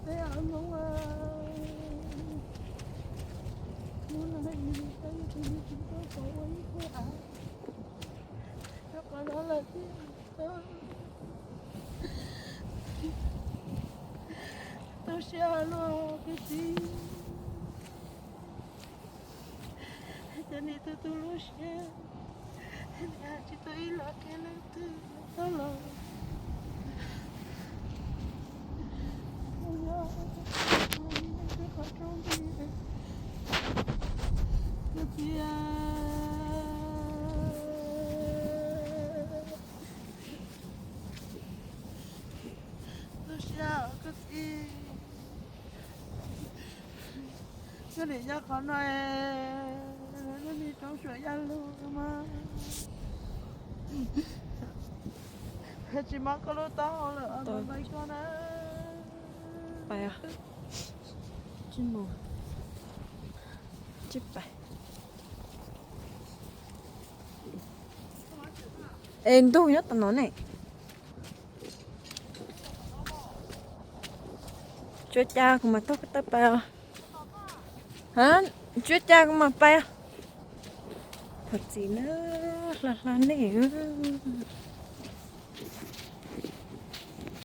Peb av Hmoob, Hmoob no ib tug tub tsis tau pom ua ib tug av, rau qhov no lawm thiab. Tu siab luaj kwv tij. Cov niam tub tu lub siab, niam tsis tau ib los kiag leej twg tau los. Koj txiv, tu siab koj txiv. Koj niam nyob qhov no, lub niag roob suam yaj lug mas. Tsis mob koj lub taub hau lawm, npais koj na. Pais, tsis mus, tsis pais. Es ntug nyob tom no ne. Tsuav cas kuv mam taug ko taw pais os. Ha, tsuav cas kuv mam pais os. Thov txim na, hla hla nej.